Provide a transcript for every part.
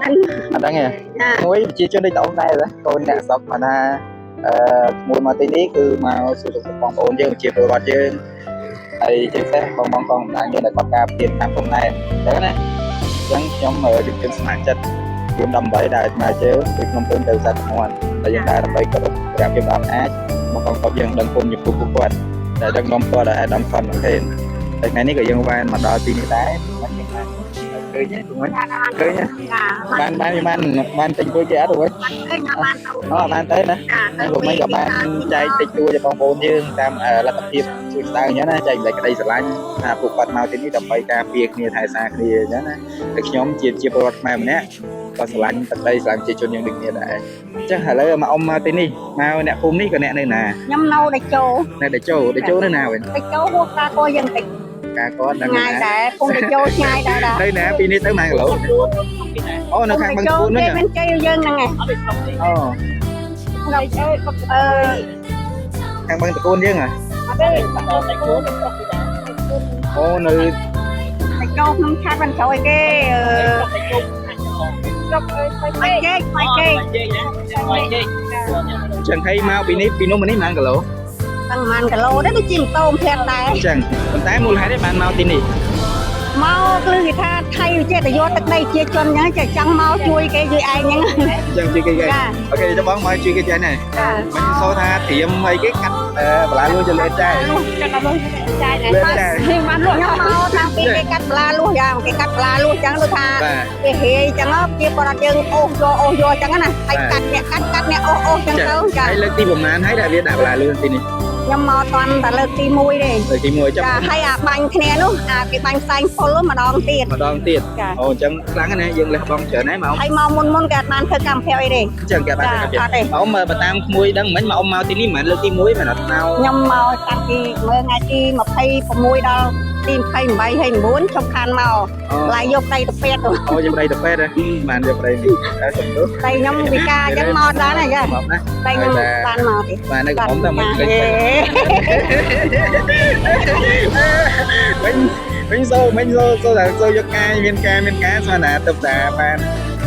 ដឹង អត់ដឹងទេ ចា មួយប្រជាជនដូចតអូនដែរណាកូនអ្នកស្រុកគាត់ថាអឺក្មួយមកទីនេះគឺមកសួរសុខទុក្ខបងប្អូនយើងជាពលរដ្ឋយើងហើយជាពិសេសបងបងកងកម្លាំងយើងដែលគាត់ការពារតាមកំណែអញ្ចឹងណាអញ្ចឹងខ្ញុំជំនឿស្ម័គ្រចិត្តរួម18ដែលមកជើងពីភ្នំពេញទៅសាត់មន់ដែលយើងដើរដើម្បីគោរពព្រះភាពអំណាចបងកងកបយើងដឹងគុណចំពោះពួកគាត់ដែលដឹកនាំគាត់ឲ្យអាដាមខនប្រធានតែថ្ងៃនេះក៏យើងបានមកដល់ទីនេះដែរមិនយើងបានឃើញទេមិនឃើញទេ ចា បានបានបានបានទិញមួយគេអត់រួច បានឃើញថាបានទៅ អូបានទៅណា ចា ហើយលោកមិនក៏បានចែកតិចតួចឲ្យបងប្អូនយើងតាមលទ្ធភាពជួយស្ដារអញ្ចឹងណាចែកក្តីស្រឡាញ់ថាពួកគាត់មកទីនេះដើម្បីការពារគ្នាថែសារគ្នាអញ្ចឹងណាតែខ្ញុំជាជាពលរដ្ឋខ្មែរម្នាក់ក៏ស្រឡាញ់ទឹកដីស្រឡាញ់ប្រជាជនយើងដូចគ្នាដែរអញ្ចឹងឥឡូវមកអ៊ំមកទីនេះមកអ្នកភូមិនេះក៏អ្នកនៅណា ខ្ញុំនៅតេជោ នៅតេជោតេជោនៅណាវិញ តេជោហួសកាកយើងតិច ការគាត់នៅ ឆ្ងា ណា យដែរភូមិតេជោឆ្ងាយដែរដែរ នៅណាពីនេះទៅប៉ុន្មានគីឡូអូនៅខាងបឹងកួន គេ ហ្នឹង មិនជ័យយើងហ្នឹងឯង អូ អឺ ខាងបឹងតកួនយើងហ៎ អត់ទេ អូនៅ តេជោក្នុងឆាតមិនត្រូវអីគេអឺស្រុកអើយគេគេ ចឹងហើយមកពីនេះពីនោះមកនេះប៉ុន្មានគីឡូ តាំងប៉ុន្មានគីឡូដែរដូចជាម៉ូតូផ្លែដែរ ចឹងប៉ុន្តែមូលហេតុឯងបានមកទីនេះ មកគឺគេថាថៃចេះតែយកទឹកដីជាជនអញ្ចឹងចេះចង់មកជួយគេជួយឯងអញ្ចឹង ចឹងជួយគេគេ ចា អូខេចាំបងមកជួយគេចាញ់ហើយ ចា មិនសូថាត្រៀមអីគេកាត់បន្លាលួចទៅលេចែ ចាត់ដល់ចាយ លេចែ បានលក់ខ្ញុំមកតាំងពីគេកាត់បន្លាលួសយ៉ាងគេកាត់បន្លាលួសអញ្ចឹងដូចថា បាទ គេហេអញ្ចឹងជាបរិបទយើងអូសយកអូសយកអញ្ចឹងណាហើយកាត់អ្នកកាត់កាត់អ្នកអូសអូសអញ្ចឹងទៅចា ហើយលើកទីប្រមាណហើយដែលវាដាក់បន្លាលួចទីនេះ ខ្ញុំមកតាន់តែលើកទី1ទេ លើកទី1ចាំ ចាហើយអាបាញ់គ្នានោះអាគេបាញ់ផ្សែងពុលម្ដងទៀត ម្ដងទៀត ចា អូអញ្ចឹងខ្លាំងណាស់យើងលះបង់ច្រើនហើយមក ហើយមកមុនមុនគេអត់បានធ្វើកម្មភាពអីទេ អញ្ចឹងគេបាន ចា ទៅគេ អត់ទេ អ៊ំបើតាមក្មួយដឹងមិនមកអ៊ំមកទីនេះមិនមែនលើកទី1មិនអត់មក ខ្ញុំមកតាំងពីមើលថ្ងៃទី26ដល់ទី28ហើយ9ឈប់ខានមកឡាយយកដៃទៅពេទ្យទៅ អូយកប្តីទៅពេទ្យបានយកប្តីនេះតែសំទោស ដៃខ្ញុំវិការអញ្ចឹងមកដល់ហើយចា មកណា ដៃខ្ញុំបានមកទេ បាទនៅកំតែមិនលេចវិញវិញសូវិញសូសូតែសូយកកាយមានការមានការស្មានណាទៅតាបាន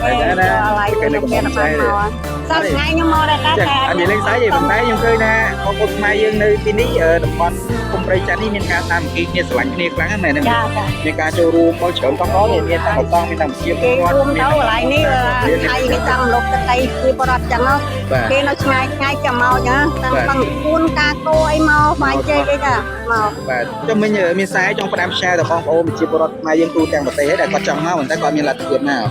តែណា ឡាយ គេនៅ យក កំ ទៅ ពុង បាន ចែ មកសប្តាហ៍ថ្ងៃខ្ញុំមកដែរតែ ចឹងអត់និយាយលេងសើចទេប៉ុន្តែខ្ញុំឃើញថាបងប្អូនខ្មែរយើងនៅទីនេះតំបន់ភូមិព្រៃចាន់នេះមានការតាមគីគ្នាស្រឡាញ់គ្នាខ្លាំងណាស់មែនទេ ចាចា មានការចូលរួមមកច្រើនកងកនេះមានតាំងកងមានតាំងជា គេរួមទៅកន្លែងនេះថៃគេចង់លុបទឹកដីជាបរិបទចឹង បាទ គេនៅឆ្ងាយឆ្ងាយចាំមកចឹងតាំងបឹងគួនកាកោអីមកបាយជែកអីចាមក បាទចុះមិញមានសារចង់ផ្ដាំផ្សាយដល់បងប្អូនប្រជាពលរដ្ឋខ្មែរយើងទូទាំងប្រទេសដែលគាត់ចង់មកប៉ុន្តែគាត់មានលទ្ធភាពមក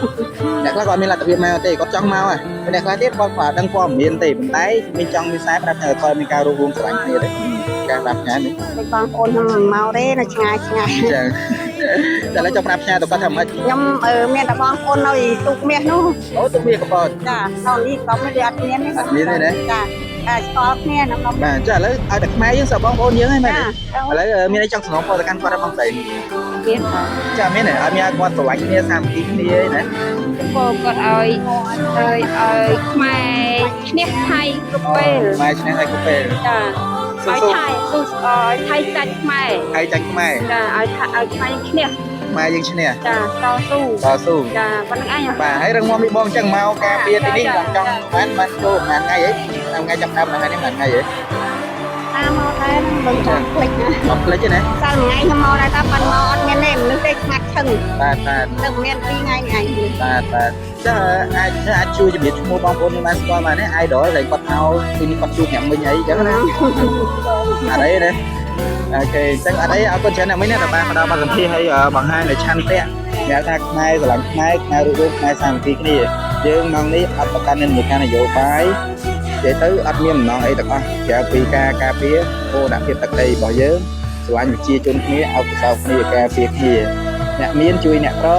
អ្នកខ្លះគាត់មានលទ្ធភាពមកទេគាត់ចង់មកហ៎អ្នកខ្លះទៀតគាត់គាត់ដឹងព័ត៌មានទេប៉ុន្តែមានចង់មានសារប្រាប់ថាគាត់មានការរួមរួមស្រឡាញ់គ្នាទេការប្រាប់ផ្ញើនេះ ដូចបងប្អូនខ្ញុំមិនមកទេនៅឆ្ងាយឆ្ងាយ ចឹងតែឥឡូវចង់ប្រាប់ផ្ញើទៅគាត់ថាម៉េច ខ្ញុំមានតែបងប្អូននៅទូកមាសនោះ អូទៅវាកពត ចានៅនេះក៏មិនអត់មានទេ អត់មានទេណា ចាតែស្គាល់គ្នានៅក្នុង បាទចាឥឡូវឲ្យតែខ្មែរយើងសបងប្អូនយើងហ្នឹងមែន ចា ទេឥឡូវមានអីចង់សំណូមពរទៅកាន់គាត់បងស្រី មាន ចាមានទេអត់មានឲ្យគាត់ស្រឡាញ់គ្នាសាមគ្គីគ្នាឯណា ពោគាត់ឲ្យឲ្យឲ្យខ្មែរឈ្នះថៃគ្រប់ពេល ខ្មែរឈ្នះហើយគ្រប់ពេល ចា ស៊ូស៊ូ ឲ្យថៃស៊ូឲ្យថៃចាច់ខ្មែរ ហើយចាញ់ខ្មែរ ចាឲ្យថៃឲ្យខ្មែរឈ្នះ ខ្មែរយើងឈ្នះ ចាតស៊ូ តស៊ូ ចាប៉ុណ្្នឹងឯង បាទហើយរឹងមាំនេះបងអញ្ចឹងមកការពារទីនេះបងចង់បានបានចូលប្រហែលថ្ងៃហីតាមថ្ងៃចាប់ដើមថ្ងៃនេះប្រហែលថ្ងៃហី តាមមកដែរមិនចង់ភ្លេចណា អត់ភ្លេចទេណា សាលថ្ងៃខ្ញុំមកដែរតាប៉ាន់មកអត់មានទេមនុស្សទេស្ងាត់ឈឹង បាទបាទ ទៅមាន2ថ្ងៃនេះឯង បាទបាទចាអាចអាចជួយជំរាបឈ្មោះបងប្អូនយើងបានស្គាល់បានទេ idol ដែលគាត់មកទីនេះគាត់ជួបអ្នកមិញអីអញ្ចឹងណាអត់អីណាអូខេអញ្ចឹងអត់អីអរគុណច្រើនអ្នកមិញណាដែលបានមកដល់បទសម្ភាសន៍ហើយបង្ហាញនៅឆន្ទៈគេថាខ្មែរស្រឡាញ់ខ្មែរខ្មែររួបរួមខ្មែរសាមគ្គីគ្នាយើងមកនេះអត់ប្រកាន់និន្នាការនយោបាយនិយាយទៅអត់មានបំណងអីទាំងអស់ក្រៅពីការការពារបូរណភាពទឹកដីរបស់យើងស្រឡាញ់ប្រជាជនគ្នាអោបកសោគ្នាការពារគ្នាអ្នកមានជួយអ្នកក្រ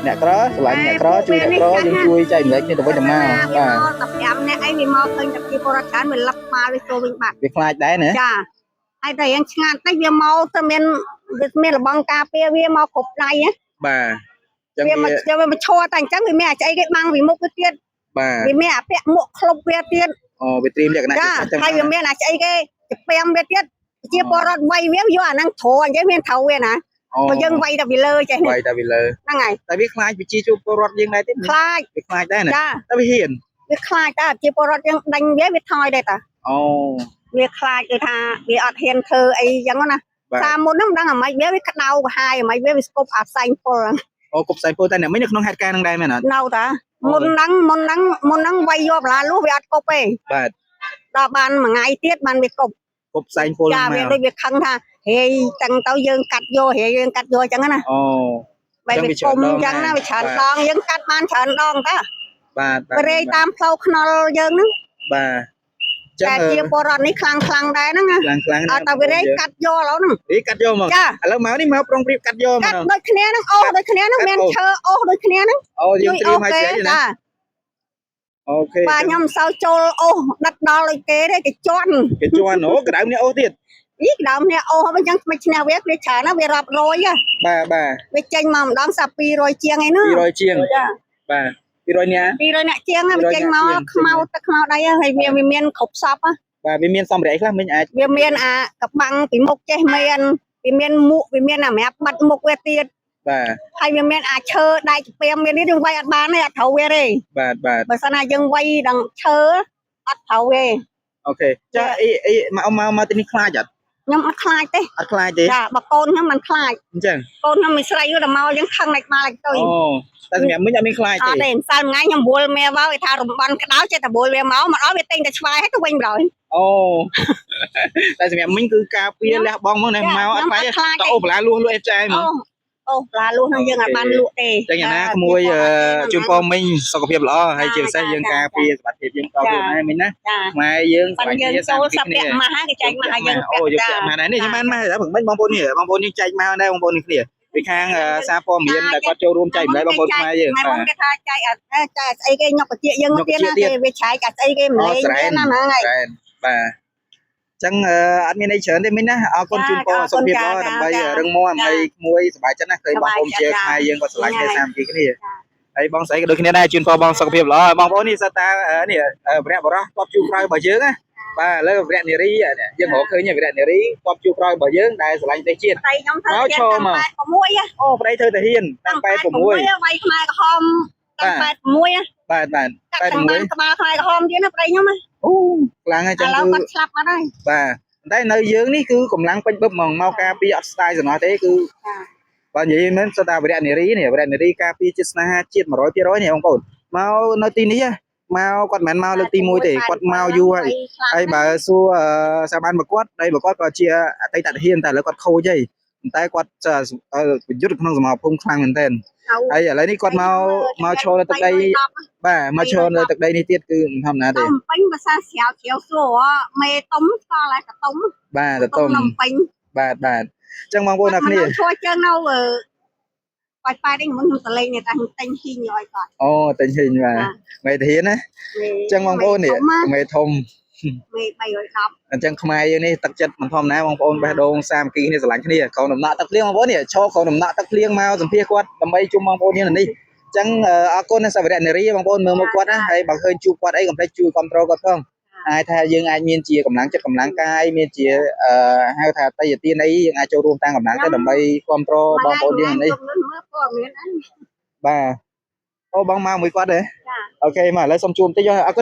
អ្នកក្រស្រឡាញ់អ្នកក្រជួយអ្នកក្រយើងជួយចែកម្លែកគ្នាទៅវិញទៅមកបាទ មកតែ5នាក់អីវាមកឃើញតែជាពលរដ្ឋច្រើនវាលឹកមកវាចូលវិញបាត់ វាខ្លាចដែរណា ចាហើយតែយ៉ាងឆ្ងាត់តិចវាមកទៅមានវាមានលបងការពារវាមកគ្រប់ដៃណា បាទអញ្ចឹង វា វា មកវាមកឈរតែអញ្ចឹងវាមានអាស្អីគេបាំងពីមុខវាទៀត បាទ វាមានអាពាក់មួកក្លុបវាទៀត អូវាត្រៀមលក្ខណៈ ចា ជាចឹង ហើយវាមានអាស្អីគេជាពាំវាទៀតជាពលរដ្ឋវៃវាយកអាហ្នឹងទ្រអញ្ចឹងមានត្រូវវាណា បើយើងវាយតែពីលើចេះនេះ វាយតែពីលើ ហ្នឹងហើយ តែវាខ្លាចប្រជាជនពលរដ្ឋយើងដែរទេ ខ្លាច វាខ្លាចដែរណា ចា តែវាហ៊ាន វាខ្លាចតើប្រជាពលរដ្ឋយើងដេញវាវាថយដែរតា អូ វាខ្លាចគឺថាវាអត់ហ៊ានធ្វើអីចឹងណា បាទ តាមមុនហ្នឹងមិនដឹងអាម៉េចវាវាក្តៅក្រហាយអាម៉េចវាវាស្គប់អាផ្សែងពុលហ្នឹង អូគប់ផ្សែងពុលតែអ្នកមិញនៅក្នុងហេតុការណ៍ហ្នឹងដែរមែនអត់ នៅតាមុនហ្នឹងមុនហ្នឹងមុនហ្នឹងវាយយកបន្លាលួសវាអត់គប់ទេ បាទ ដល់បានមួយថ្ងៃទៀតបានវាគប់ គប់ផ្សែងពុល ចា ហ្នឹងមក វាដូចវាខឹងថាហេតាំងទៅយើងកាត់យកហេយើងកាត់យកអញ្ចឹងណា អូ បែរវាគុំអញ្ចឹងណាវាច្រើនដងយើងកាត់បានច្រើនដងតា បាទ វារេតាមផ្លូវថ្នល់យើងហ្នឹង បាទចឹង តែជាពលរដ្ឋនេះខ្លាំងខ្លាំងដែរហ្នឹងណា ខ្លាំងខ្លាំង អត់តែវារេកាត់យកឥឡូវហ្នឹង នេះកាត់យកមក ចា ឥឡូវមកនេះមកប្រុងប្រៀបកាត់យកមក កាត់ដូចគ្នាហ្នឹងអូសដូចគ្នាហ្នឹងមានឈើអូសដូចគ្នាហ្នឹង អូយើងត្រៀមឲ្យ គេ ស្អីណា ចា OK បាទខ្ញុំមិនសូវចូលអូសដិតដល់ដូចគេទេគេជន់ គេជន់អូក្តៅនេះអូសទៀត នេះក្តៅគ្នាអូសអញ្ចឹងមិនឈ្នះវាវាច្រើនណាស់វារាប់រយហ៎ បាទបាទ វាចេញមកម្ដងសា200ជាងឯនោះ 200ជាង ចា បាទ200នាក់ 200អ្នកជាងហ្នឹង 200 វាចេញមក អ្នកជាង ខ្មៅទឹកខ្មៅដៃហ្នឹងហើយវាវាមានគ្រប់សពហ៎ បាទវាមានសម្ភារៈអីខ្លះមិញអាច វាមានអាកបាំងពីមុខចេះមានវាមានមួកវាមានអាសម្រាប់បិទមុខវាទៀត បាទ ហើយវាមានអាឈើដែកចំពាមមាននេះយើងវាយអត់បានទេអត់ត្រូវវាទេ បាទបាទ បើសិនណាយើងវាយដល់ឈើអត់ត្រូវទេ OK ចាអីអីមកមកមកទីនេះខ្លាចអត់ ខ្ញុំអត់ខ្លាចទេ អត់ខ្លាចទេ ចាបើកូនខ្ញុំមិនខ្លាច អញ្ចឹង កូនខ្ញុំមិនស្រីទេដល់មកយើងខឹងដាច់ក្បាលដាច់តុយ អូតែសម្រាប់មិញអត់មានខ្លាច អត់ ទេ ទេម្សិលថ្ងៃខ្ញុំវល់មេមកគេថារំបន់ក្តៅចេះតែវល់វាមកមកដល់វាទិញតែឆ្វាយហើយទៅវិញម្ដង អូតែសម្រាប់មិញគឺការពារលះបង់ហ្មងណាមកអត់ខ្លាច ខ្លាចទេ តអូបន្លាលួសលួសអេចាយហ្ម អូ ង អូបន្លាលួសហ្នឹងយើងអត់បានលក់ទេ ចឹងយ៉ាងណាក្មួយជូនពរមិញសុខភាពល្អហើយជាពិសេសយើងការពារសុខភាពយើងតខ្លួនដែរមិញណា ចា ខ្មែរយើង ប៉ិនយើងចូលសពៈម៉ាស់គេចែកម៉ាស់ឲ្យយើង អូយើងពាក់ម៉ាស់ដែរនេះខ្ញុំបានម៉ាស់ដែរព្រឹកមិញបងប្អូននេះបងប្អូនយើងចែកម៉ាស់ដែរបងប្អូននេះគ្នាពីខាងសារព័ត៌មានដែលគាត់ចូលរួមចែកម្លែកបងប្អូនខ្មែរយើង ថ្ងៃ បាទ មុនគេថាចែកអាចែកស្អីគេញុកតិចយើងទៀតណាគេវាចែកអាស្អីគេម្លេងទៀតណាហ្នឹងហើយ សែនបាទចឹងអត់មានអីច្រើនទេមិញណាអរគុណជូនពរសុខភាពល្អដើម្បីរឹងមាំហើយក្មួយសប្បាយចិត្តណាស់ឃើញបងប្អូនជាខ្មែរយើងគាត់ស្រឡាញ់គ្នាសាមគ្គីគ្នាហើយបងស្រីក៏ដូចគ្នាដែរជូនពរបងសុខភាពល្អបងប្អូននេះសិតតានេះវរៈបរោះតបជួក្រោយរបស់យើងណាបាទឥឡូវវរៈនារីយើងរកឃើញវរៈនារីតបជួក្រោយរបស់យើងដែលស្រឡាញ់ប្រទេសជាតិ ប្តីខ្ញុំធ្វើទៀតតាំង86 អូប្តីធ្វើតាហ៊ានតាំង86 វាយខ្មែរក្រហមតាំង86 បាទបាទ កាត់ទាំងបានក្បាលខ្មែរក្រហមទៀតណាប្តីខ្ញុំណា អូខ្លាំងហើយចឹង ឥឡូវ គឺ គាត់ឆ្លាប់អត់ហើយ បាទតែនៅយើងនេះគឺកម្លាំងពេញបឹបហ្មងមកការពីអត់ស្ដាយសំណោះទេគឺបាទនិយាយមែនសតាវរៈនារីនេះវរៈនារីការពីជាតិស្នេហាជាតិ100%នេះបងប្អូនមកនៅទីនេះមកគាត់មិនមែនមកលើកទី1ទេគាត់មកយូរហើយហើយបើសួរសាបានមកគាត់ដីមកគាត់ក៏ជាអតីតទាហានតែឥឡូវគាត់ខូចហើយតែគាត់យុទ្ធក្នុងសមរភូមិខ្លាំងមែនទែនហើយឥឡូវនេះគាត់មកមកឈរនៅទឹកដីបាទមកឈរនៅទឹកដីនេះទៀតគឺមិនធម្មតាទេ តំពេញភាសាស្រាវជ្រាវសួរមេតុំស្គាល់ហើយតតុំ បាទតតុំ តំពេញ បាទបាទអញ្ចឹងបងប្អូនអ្នកគ្នា ឈរជើងនៅប៉ាច់ប៉ាច់នេះមុនខ្ញុំតលេងនេះតែខ្ញុំទិញហ៊ីងឲ្យគាត់ អូទិញហ៊ីងបាទមេធានណាអញ្ចឹងបងប្អូននេះមេធំ មេ310 អញ្ចឹងខ្មែរយើងនេះទឹកចិត្តមិនធម្មតាបងប្អូនបេះដូងសាមគ្គីគ្នាស្រឡាញ់គ្នាក្រុមដំណក់ទឹកភ្លៀងបងប្អូននេះឈរក្រុមដំណក់ទឹកភ្លៀងមកសម្ភាសគាត់ដើម្បីជុំបងប្អូនយើងនេះអញ្ចឹងអរគុណសវរៈនារីបងប្អូនមើលមកគាត់ណាហើយបើឃើញជួបគាត់អីកុំភ្លេចជួយគ្រប់គ្រងគាត់ផងអាចថាយើងអាចមានជាកម្លាំងចិត្តកម្លាំងកាយមានជាហៅថាតេយ្យទានអីយើងអាចចូលរួមតាមកម្លាំងទៅដើម្បីគ្រប់គ្រងបងប្អូនយើងនេះ មើលព័ត៌មានអី បាទអូបងមកមួយគាត់ទេ OK មកឥឡូវសុំជួបបន្តិចអរគុណ